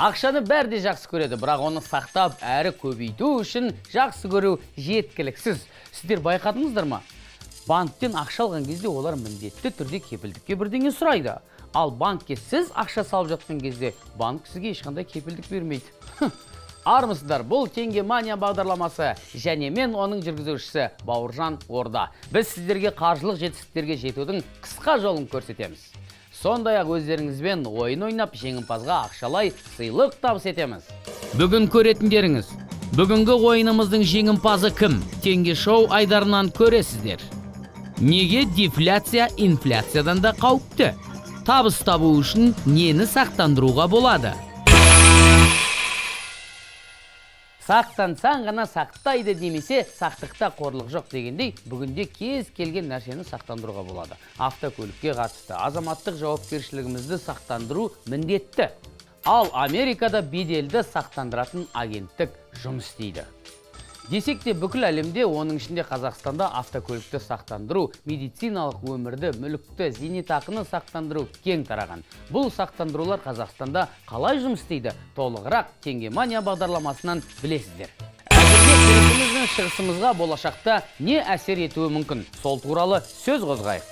Ақшаны бәрі де жақсы көреді, бірақ оны сақтап әрі көбейту үшін жақсы көру жеткіліксіз. Сіздер байқадыңыздар ма? Банктен ақша алған кезде олар міндетті түрде кепілдікке бірдеңе сұрайды. Ал банкке сіз ақша салып жатқан кезде банк сізге ешқандай кепілдік бермейді. Армысыздар, бұл Теңге Мания бағдарламасы және мен оның жүргізушісі Бауыржан Орда. Біз сіздерге қаржылық жетістіктерге жетудің қысқа жолын көрсетеміз. Сондай-ақ өздеріңізбен ойын ойнап жеңімпазға ақшалай сыйлық табыс етеміз. Бүгін көретіндеріңіз, бүгінгі ойынымыздың жеңімпазы кім? Теңге шоу айдарынан көресіздер. Неге дефляция инфляциядан да қауіпті? Табыс табу үшін нені сақтандыруға болады? Сақтансаң ғана сақтайды немесе сақтықта қорлық жоқ дегендей, бүгінде кез келген нәрсені сақтандыруға болады. Автокөлікке қатысты азаматтық жауапкершілігімізді сақтандыру міндетті. Ал Америкада беделді сақтандыратын агенттік жұмыс істейді. Десек те бүкіл әлемде, оның ішінде Қазақстанда автокөлікті сақтандыру, медициналық өмірді, мүлікті, зейнетақыны сақтандыру кең тараған. Бұл сақтандырулар Қазақстанда қалай жұмыс істейді? Толығырақ Теңге Мания бағдарламасынан білесіздер. Әзірге кірісіміз бен шығысымызға болашақта не әсер етуі мүмкін? Сол туралы сөз қозғайық.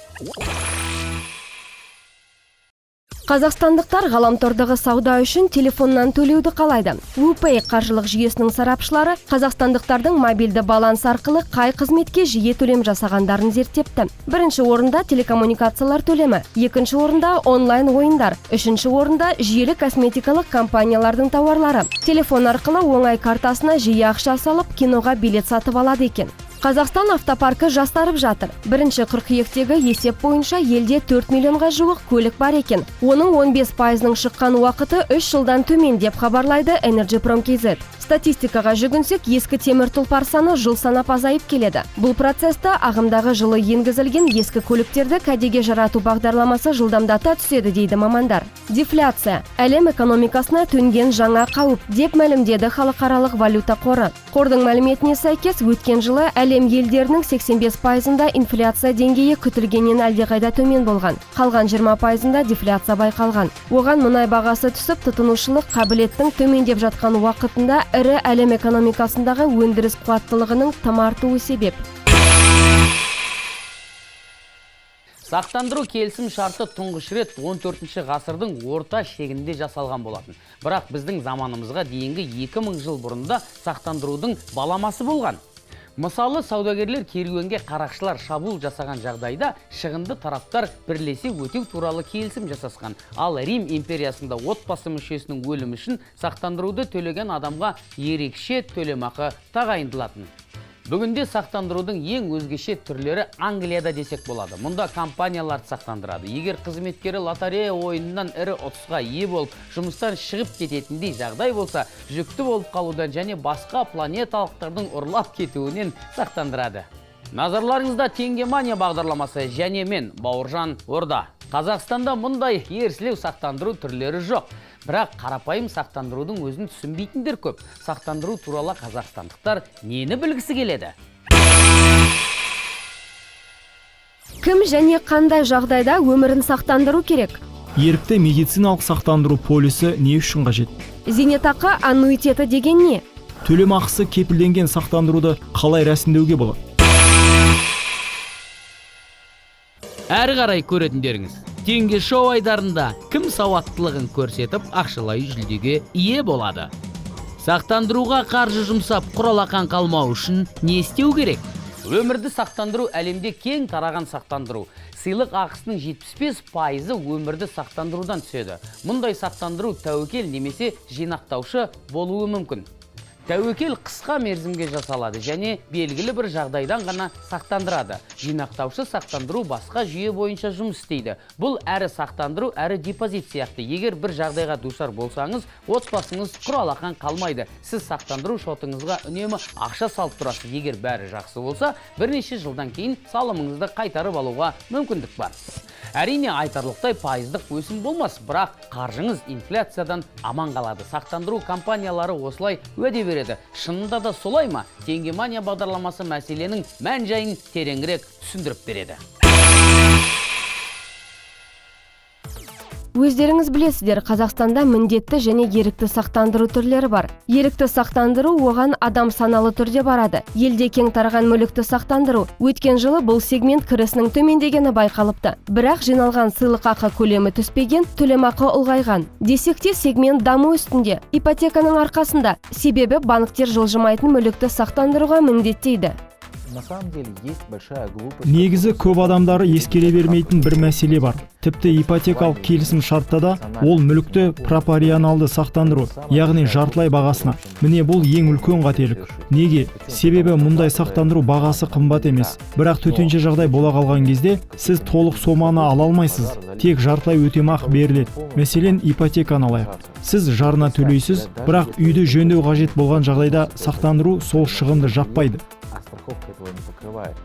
Қазақстандықтар ғаламтордағы сауда үшін телефоннан төлеуді қалайды. WooPay қаржылық жүйесінің сарапшылары қазақстандықтардың мобильді баланс арқылы қай қызметке жиі төлем жасағандарын зерттепті. Бірінші орында телекоммуникациялар төлемі, екінші орында онлайн ойындар, үшінші орында жүйелі косметикалық компаниялардың тауарлары. Телефон арқылы оңай картасына жиі ақша салып, киноға билет сатып алады екен. Қазақстан автопаркі жастарып жатыр. Бірінші қыркүйектегі есеп бойынша елде 4 миллионға жуық көлік бар екен. Оның 15%-ының шыққан уақыты 3 жылдан төмен деп хабарлайды Energy Prom KZ. Статистикаға жүгінсек, ескі темір тұлпар саны жыл санап азайып келеді. Бұл процесті ағымдағы жылы енгізілген ескі көліктерді кәдеге жарату бағдарламасы жылдамдата түседі дейді мамандар. Дефляция әлем экономикасына төнген жаңа қауіп деп мәлімдеді Халықаралық валюта қоры. Қордың мәліметіне сәйкес, өткен жылы әлем елдерінің 85%-ында инфляция деңгейі күтілгеннен әлдеқайда төмен болған. Қалған 20%-ында дефляция байқалған. Оған мұнай бағасы түсіп, тұтынушылық қабілеттің төмендеп жатқан уақытында ірі әлем экономикасындағы өндіріс қуаттылығының тым артуы себеп. Сақтандыру келісім шарты тұңғыш рет 14 ғасырдың орта шегінде жасалған болатын. Бірақ біздің заманымызға дейінгі 2000 жыл бұрында сақтандырудың баламасы болған. Мысалы, саудагерлер керуенге қарақшылар шабуыл жасаған жағдайда шығынды тараптар бірлесе өтеу туралы келісім жасасқан. Ал Рим империясында отбасы мүшесінің өлімі үшін сақтандыруды төлеген адамға ерекше төлемақы тағайындалатын. Бүгінде сақтандырудың ең өзгеше түрлері Англияда десек болады. Мұнда компанияларды сақтандырады. Егер қызметкері лотерея ойынынан ірі ұтысқа ие болып, жұмыстан шығып кететіндей жағдай болса, жүкті болып қалудан және басқа планеталықтардың ұрлап кетуінен сақтандырады. Назарларыңызда Теңге Мания бағдарламасы және мен Бауыржан Орда. Қазақстанда мұндай ерсілеу сақтандыру түрлері жоқ. Бірақ қарапайым сақтандырудың өзін түсінбейтіндер көп. Сақтандыру туралы қазақстандықтар нені білгісі келеді? Кім және қандай жағдайда өмірін сақтандыру керек? Ерікті медициналық сақтандыру полисі не үшін қажет? Зейнетақы аннуитеті деген не? Төлем ақысы кепілденген сақтандыруды қалай рәсімдеуге болады? Әрі қарай көретіндеріңіз. Теңге шоу айдарында кім сауаттылығын көрсетіп ақшалай жүлдеге ие болады? Сақтандыруға қаржы жұмсап құралақан қалмау үшін не істеу керек? Өмірді сақтандыру әлемде кең тараған сақтандыру. Сыйлық ақысының 75%-ы өмірді сақтандырудан түседі. Мұндай сақтандыру тәуекел немесе жинақтаушы болуы мүмкін. Тәуекел қысқа мерзімге жасалады және белгілі бір жағдайдан ғана сақтандырады. Жинақтаушы сақтандыру басқа жүйе бойынша жұмыс істейді. Бұл әрі сақтандыру, әрі депозит сияқты. Егер бір жағдайға душар болсаңыз, отбасыңыз құралақан қалмайды. Сіз сақтандыру шотыңызға үнемі ақша салып тұрасыз. Егер бәрі жақсы болса, бірнеше жылдан кейін салымыңызды қайтарып алуға мүмкіндік бар. Әрине, айтарлықтай пайыздық өсім болмас, бірақ қаржыңыз инфляциядан аман қалады. Сақтандыру компаниялары осылай уәде береді. Шынында да солай ма? Теңге Мания бағдарламасы мәселенің мән-жайын тереңірек түсіндіріп береді. Өздеріңіз білесіздер, Қазақстанда міндетті және ерікті сақтандыру түрлері бар. Ерікті сақтандыру оған адам саналы түрде барады. Елде кең тараған мүлікті сақтандыру. Өткен жылы бұл сегмент кірісінің төмендегені байқалыпты. Бірақ жиналған сыйлықақы көлемі түспеген, төлемақы ұлғайған. Десек те, сегмент даму үстінде. Ипотеканың арқасында. Себебі банктер жылжымайтын мүлікті сақтандыруға міндеттейді. На самом деле есть большая глупость. Негізі көп адамдары ескере бермейтін бір мәселе бар. Тіпті ипотекалық келісім шартта да ол мүлікті пропорционалды сақтандыру, яғни жартылай бағасына. Міне, бұл ең үлкен қателік. Неге? Себебі мұндай сақтандыру бағасы қымбат емес. Бірақ төтенше жағдай бола қалған кезде сіз толық соманы ала алмайсыз. Тек жартылай өтемақы беріледі. Мәселен, ипотеканы алайық. Сіз жарна төлейсіз, бірақ үйді жөндеу қажет болған жағдайда сақтандыру сол шығынды жаппайды. А страховка этого не покрывает.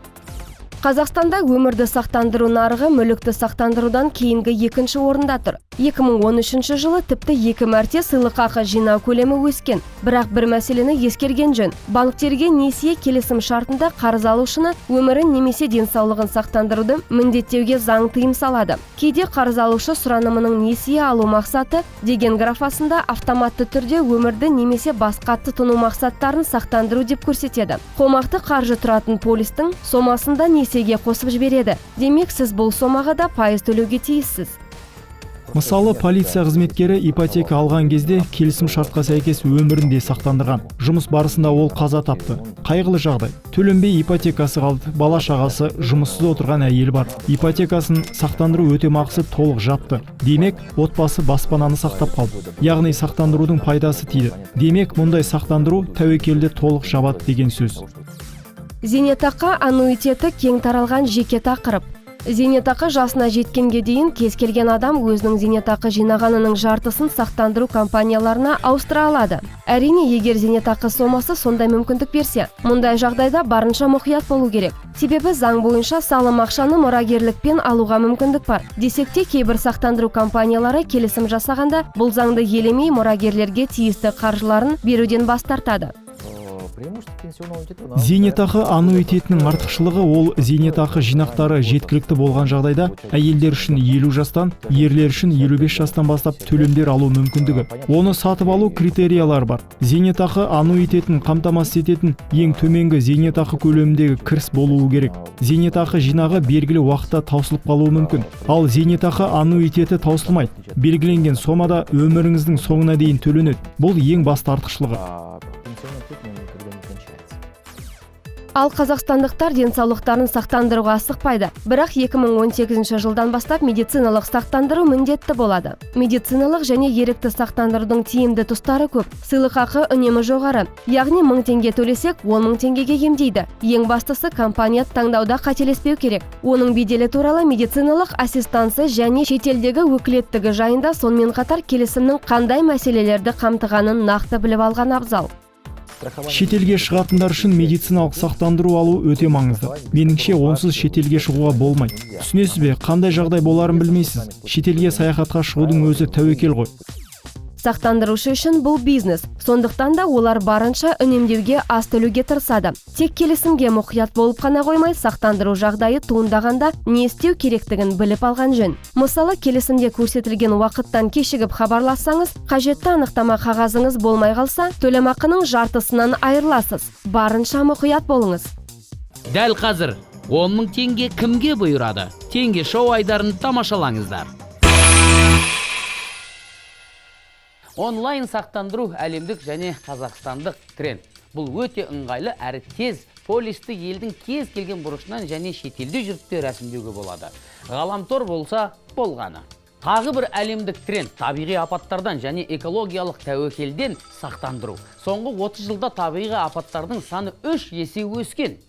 Қазақстанда өмірді сақтандыру нарығы мүлікті сақтандырудан кейінгі екінші орында тұр. 2013 жылы тіпті екі мәрте сыйлықақы жинау көлемі өскен. Бірақ бір мәселені ескерген жөн. Банктерге несие келісім шартында қарыз алушыны өмірін немесе денсаулығын сақтандыруды міндеттеуге заң тыйым салады. Кейде қарыз алушы сұранымының несие алу мақсаты деген графасында автоматты түрде өмірді немесе басқа тұтыну мақсаттарын сақтандыру деп көрсетеді. Қомақты қаржы тұратын полистің сомасын да несиеге қосып жібереді. Демек, сіз бұл сомаға да пайыз төлеуге тиіссіз. Мысалы, полиция қызметкері ипотека алған кезде келісім шартқа сәйкес өмірін де сақтандырған. Жұмыс барысында ол қаза тапты. Қайғылы жағдай. Төленбей ипотекасы қалды, бала шағасы, жұмыссыз отырған әйел бар. Ипотекасын сақтандыру өтемақысы толық жапты. Демек, отбасы баспананы сақтап қалды. Яғни сақтандырудың пайдасы тиді. Демек, мұндай сақтандыру тәуекелді толық жабады деген сөз. Зейнетақы аннуитеті кең таралған жеке тақырып. Зейнетақы жасына жеткенге дейін кез келген адам өзінің зейнетақы жинағанының жартысын сақтандыру компанияларына ауыстыра алады. Әрине, егер зейнетақы сомасы сондай мүмкіндік берсе, мұндай жағдайда барынша мұқият болу керек. Себебі заң бойынша салым ақшаны мұрагерлікпен алуға мүмкіндік бар. Десек те, кейбір сақтандыру компаниялары келісім жасағанда бұл заңды елемей, мұрагерлерге тиісті қаржыларын беруден бас тартады. Зейнетақы аннуитетінің артықшылығы ол зейнетақы жинақтары жеткілікті болған жағдайда әйелдер үшін 50 жастан, ерлер үшін 55 жастан бастап төлемдер алу мүмкіндігі. Оны сатып алу критериялары бар. Зейнетақы аннуитетін қамтамасыз ететін ең төменгі зейнетақы көлеміндегі кіріс болуы керек. Зейнетақы жинағы белгілі уақытта таусылып қалуы мүмкін. Ал зейнетақы аннуитеті таусылмайды. Белгіленген сомада өміріңіздің соңына дейін төленеді. Бұл ең басты артықшылығы. Пенсионный аннуитет никогда не кончается. Ал қазақстандықтар денсаулықтарын сақтандыруға асықпайды. Бірақ 2018 жылдан бастап медициналық сақтандыру міндетті болады. Медициналық және ерікті сақтандырудың тиімді тұстары көп. Сыйлықақы үнемі жоғары. Яғни 1000 теңге төлесек, 10 мың теңгеге емдейді. Ең бастысы, компания таңдауда қателеспеу керек. Оның беделі туралы, медициналық ассистансы және шетелдегі өкілеттігі жайында, сонымен қатар келісімнің қандай мәселелерді қамтығанын нақты біліп алған абзал. Шетелге шығатындар үшін медициналық сақтандыру алу өте маңызды. Меніңше, онсыз шетелге шығуға болмайды. Түсінесіз бе, қандай жағдай боларын білмейсіз. Шетелге саяхатқа шығудың өзі тәуекел ғой. Сақтандырушы үшін бұл бизнес. Сондықтан да олар барынша үнемдеуге, аз төлеуге тырысады. Тек келісімге мұқият болып қана қоймай, сақтандыру жағдайы туындағанда не істеу керектігін біліп алған жөн. Мысалы, келісімде көрсетілген уақыттан кешігіп хабарлассаңыз, қажетті анықтама қағазыңыз болмай қалса, төлемақының жартысынан айырыласыз. Барынша мұқият болыңыз. Дәл қазір 10 мың теңге кімге бұйырады? Теңге шоу айдарын тамашалаңыздар. Онлайн сақтандыру әлемдік және қазақстандық тренд. Бұл өте ыңғайлы әрі тез. Полисті елдің кез келген бұрышынан және шетелде жүріп те рәсімдеуге болады. Ғаламтор болса болғаны. Тағы бір әлемдік тренд табиғи апаттардан және экологиялық тәуекелден сақтандыру. Соңғы 30 жылда табиғи апаттардың саны 3 есе өскен.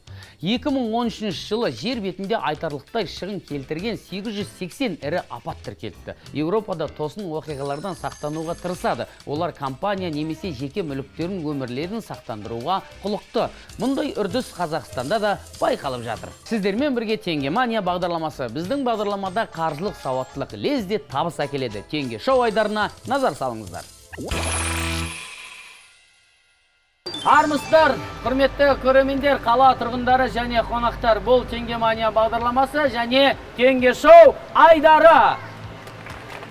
2013 жылы жер бетінде айтарлықтай шығын келтірген 880 ірі апат тіркеліпті. Еуропада тосын оқиғалардан сақтануға тырысады. Олар компания немесе жеке мүліктерін, өмірлерін сақтандыруға құлықты. Мұндай үрдіс Қазақстанда да байқалып жатыр. Сіздермен бірге Теңге Мания бағдарламасы. Біздің бағдарламада қаржылық сауаттылық лезде табыс әкеледі. Теңге шоу айдарына назар салыңыздар. Армысыздар, құрметті көрермендер, қала тұрғындары және қонақтар. Бұл Теңге Мания бағдарламасы және Теңге шоу айдары.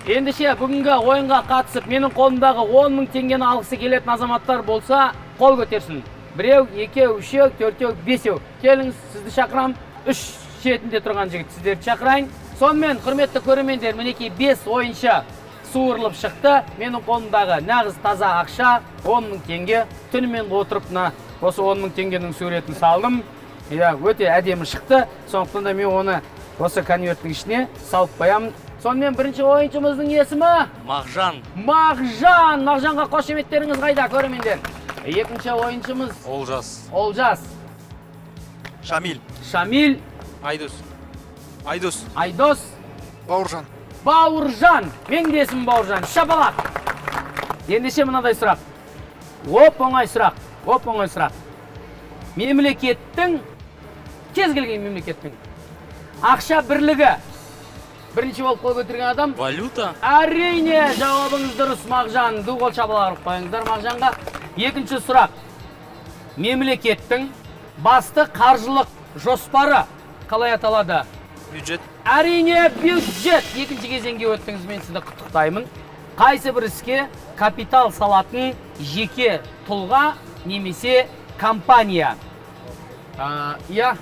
Ендеше, бүгінгі ойынға қатысып, менің қолымдағы 10 мың теңгені алғысы келетін азаматтар болса, қол көтерсін. Біреу, екеу, үшеу, төртеу, бесеу. Келіңіз, сізді шақырам. Үш шетінде тұрған жігіт, сіздерді шақырайын. Сонымен, құрметті көрермендер, мінекей, бес ойыншы суырылып шықты. Менің қолымдағы нағыз таза ақша, 10 мың теңге. Түнімен отырып, мына осы 10 мың теңгенің суретін салдым. Иә, өте әдемі шықты. Сондықтан да мен оны осы конверттің ішіне салып қоямын. Сонымен, бірінші ойыншымыздың есімі? Мағжан. Мағжан. Мағжанға қошеметтеріңіз қайда, көрермендер? Екінші ойыншымыз? Олжас. Олжас. Шамиль. Шамиль. Айдос. Айдос. Айдос. Бауыржан. Бауыржан. Менің де есімім Бауыржан. Шапалақ! Ендеше, мынадай сұрақ, оп оңай сұрақ, оп оңай сұрақ. Мемлекеттің, кез келген мемлекеттің ақша бірлігі? Бірінші болып қол көтерген адам. Валюта. Әрине, жауабыңыз дұрыс, Мағжан. Ду қол шапалақ ұрып қойыңыздар Мағжанға. Екінші сұрақ. Мемлекеттің басты қаржылық жоспары қалай аталады? Бюджет. Әрине, бюджет. Екінші кезеңге өттіңіз, мен сізді құттықтаймын. Қайсы бір іске капитал салатын жеке тұлға немесе компания? Иә.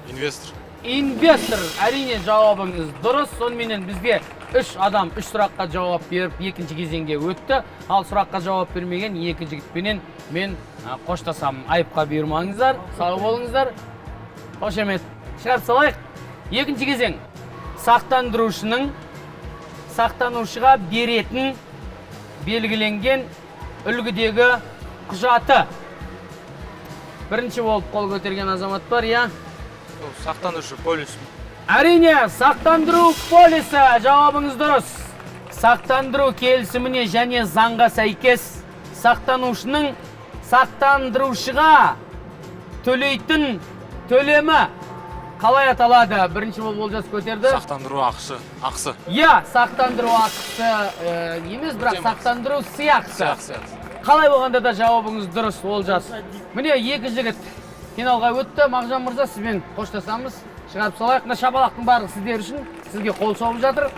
Инвестор. Инвестор. Әрине, жауабыңыз дұрыс. Соныменен, бізге үш адам үш сұраққа жауап беріп, екінші кезеңге өтті. Ал сұраққа жауап бермеген екі жігітпенен мен қоштасамын. Айыпқа бұйырмаңыздар, сау болыңыздар. Қошемет шығарып салайық. Екінші кезең. Сақтандырушының сақтанушыға беретін белгіленген үлгідегі құжаты? Бірінші болып қол көтерген азамат бар, иә? Сақтандырушы полис. Әрине, сақтандыру полисі. Жауабыңыз дұрыс. Сақтандыру келісіміне және заңға сәйкес сақтанушының сақтандырушыға төлейтін төлемі қалай аталады? Бірінші болып Олжас көтерді. Сақтандыру ақысы. Ақысы. Иә, сақтандыру ақысы емес, бірақ сақтандыру сыйақысы. Сыйақысы. Қалай болғанда да, жауабыңыз дұрыс, Олжас. Міне, екі жігіт финалға өтті. Мағжан мырза, сізбен қоштасамыз. Шығарып салайық. Мына шапалақтың барлығы сіздер үшін, сізге қол соғып жатыр.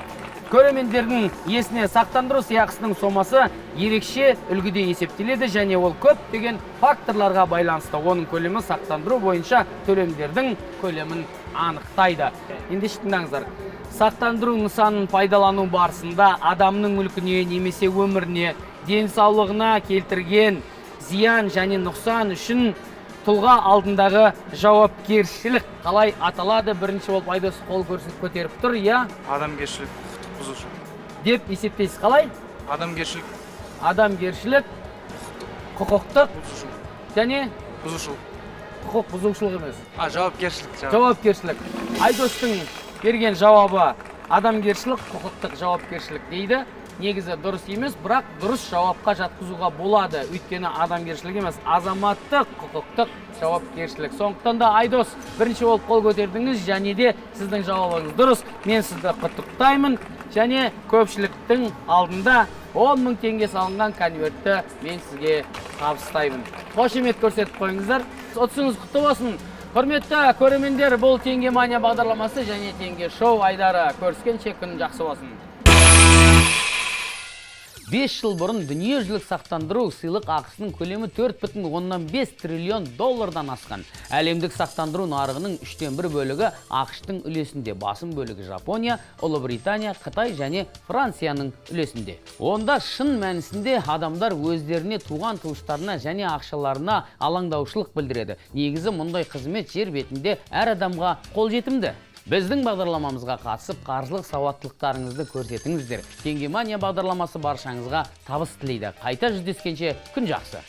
Көрермендердің есіне, сақтандыру сыйақысының сомасы ерекше үлгіде есептеледі және ол көптеген факторларға байланысты. Оның көлемі сақтандыру бойынша төлемдердің көлемін анықтайды. Ендеше, тыңдаңыздар. Сақтандыру нысанын пайдалану барысында адамның мүлкіне немесе өміріне, денсаулығына келтірген зиян және нұқсан үшін тұлға алдындағы жауапкершілік қалай аталады? Бірінші болып Айдос қол көтеріп тұр, иә? Адамгершілік, құқықтық бұзушылық. Деп есептейсіз, қалай? Адамгершілік. Адамгершілік, құқықтық Бұзушылық. және Бұзушылық. Құқық бұзушылық емес. А, жауапкершілік. Жауапкершілік. Айдостың берген жауабы адамгершілік, құқықтық жауапкершілік дейді. Негізі дұрыс емес, бірақ дұрыс жауапқа жатқызуға болады, өйткені адамгершілік емес, азаматтық құқықтық жауапкершілік. Сондықтан да, Айдос, бірінші болып қол көтердіңіз және де сіздің жауабыңыз дұрыс. Мен сізді құттықтаймын және көпшіліктің алдында 10 мың теңге салынған конвертті мен сізге табыстаймын. Қошемет көрсетіп қойыңыздар. Ұтысыңыз құтты болсын! Құрметті көрермендер, бұл «Теңге мания» бағдарламасы және «Теңге шоу» айдары. Көріскенше, күн жақсы болсын! 5 жыл бұрын дүниежүзілік сақтандыру сыйлық ақысының көлемі 4,5 триллион доллардан асқан. Әлемдік сақтандыру нарығының үштен бір бөлігі АҚШ-тың үлесінде, басым бөлігі Жапония, Ұлыбритания, Қытай және Францияның үлесінде. Онда шын мәнісінде адамдар өздеріне, туған туыстарына және ақшаларына алаңдаушылық білдіреді. Негізі, мұндай қызмет жер бетінде әр адамға қолжетімді. Біздің бағдарламамызға қатысып, қаржылық сауаттылықтарыңызды көрсетіңіздер. «Теңге мания» бағдарламасы баршаңызға табыс тілейді. Қайта жүздескенше, күн жақсы.